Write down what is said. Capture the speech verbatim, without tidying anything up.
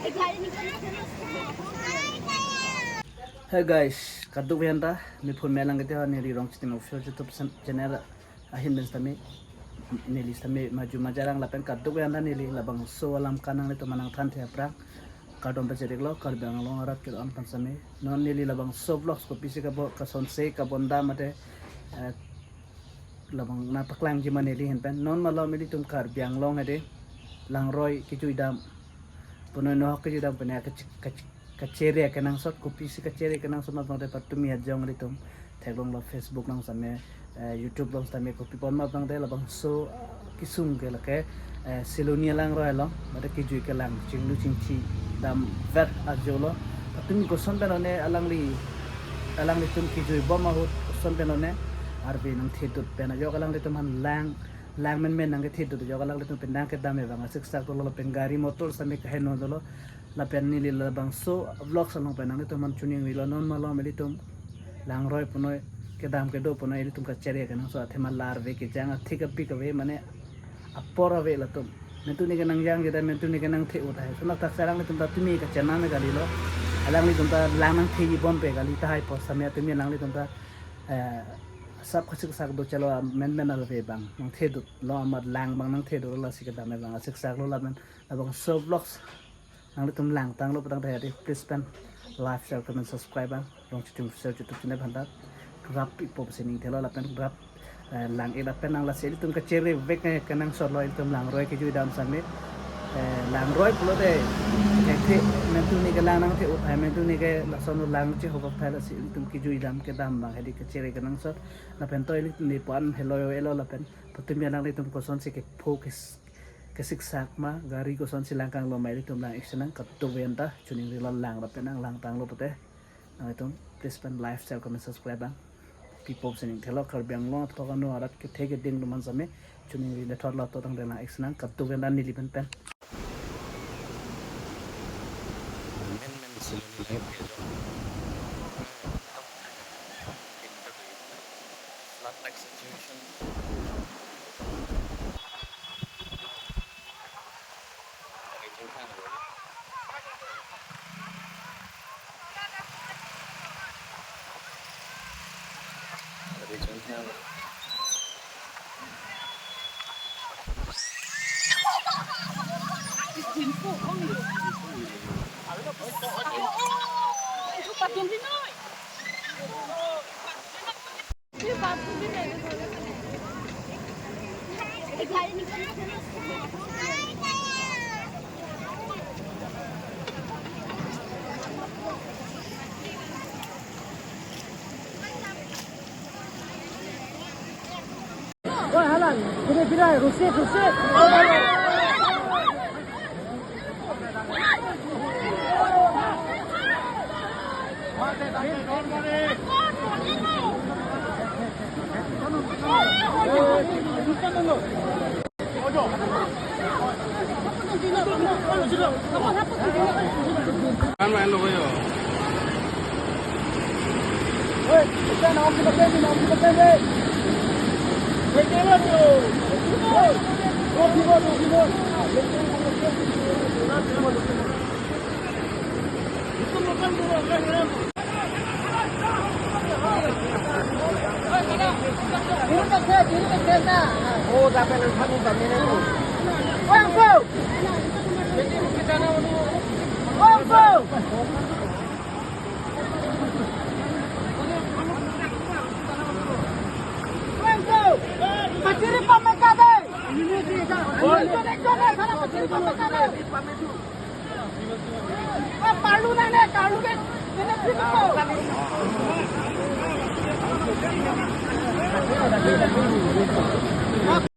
Hey guys, kadokave anta, mi phun melang kete ho neli Rongchitim Official YouTube chan-, channel ahin pen sitame, neli sitame maju majarang lapen kadokave anta neli labangso alam kanang nelitum nangthan the aphrang, kardom pachiriklo, Karbi Anglong arat ke-an aphan sitame. Non neli labangso vlogs kopisi kabo, kosonsi kabondam mate, eh, labang nangpaklangji ma neli ahin pen. Non malom ilitum Karbi Anglong hedi langroi kejui dam punoi nohok kejui dam pune kach-, kach-, kachere kenangsot, kopisi kachere kenangsot ma bangte patumi ajong ilitum theklonglo, Facebook along sitame, eh, YouTube along sitame kopi pon ma bangte labangso, ah, kesung ke lake, eh, Siloni alangroi along mate kejui kelang chinglu chingthi damver ajolo. Patumi koson pen one alangli, alanglitum kejui bom ahut koson pen one arve nangthedut pen ajok alanglitum aphan lang, lang menmen nangkethedut ajok alanglitum pen nangkedam abang asiksak dolo lapen gari motor sitame kaheno dolo. Lapen neli labangso vlogs along pen nanglitum aphan choningrilo, non malom ilitum langroi punoi kedam kedo punoi ilitum kachere kenangsot athema la arve kejang athik apik ave mane apor ave latum. Mentuni ke nangjangje ta mentuni ke nangthe-ut tahai. Sono tak sarang ilitum ta tumi kachenam kalilo. Alanglitum ta lang nangtheji bompe kali tahai, pos sitame tumi alanglitum ta, eh, sap kasiksak do chalo menmen arve abang nangthedutlo amat lang abang nangthedutlo, lasi kedam abang asiksaklo lapen labangso vlogs nanglitum langtanglo putangte hedi, please pen like, share, comment, subscribe abang Rongchitim Official YouTube channel aphan ta grap ipo pusi ning thelo lapen grap, eh, lang-ik lapen nang lasi ilitum kachere vek, eh, kenangsotlo ilitum langroi kejui dam sitame, eh, langroi pulote, eh, the, mentuni ke lang nangthe-ut tahai, mentuni ke lason lang chehobak tahai, lasi ilitum kejui dam kedam abang hedi kachere kenangsot lapen to ilitum ne pan helo elo lapen patumi alanglitum kosonsi kepho kes-, kesiksak ma, gari kosonsi langkanglo ma ilitum lang-ik sinang, kadokave anta choningrilo, lang lapen nang langtanglo pute. Nanglitum please pen like, share, comment, subscribe abang pipo pusi ning thelo, Karbi Anglong athok ano arat kethe keding atum aphan sitame choningri le thotlo, to tangte lang-ik sinang kadokave anta neli pen pen. Men men Siloni lang ke jo. Flood like situation. Oi, halan, sini, sini, rusik, rusik. Pachiri pameka dei. Pachiri pameka dei.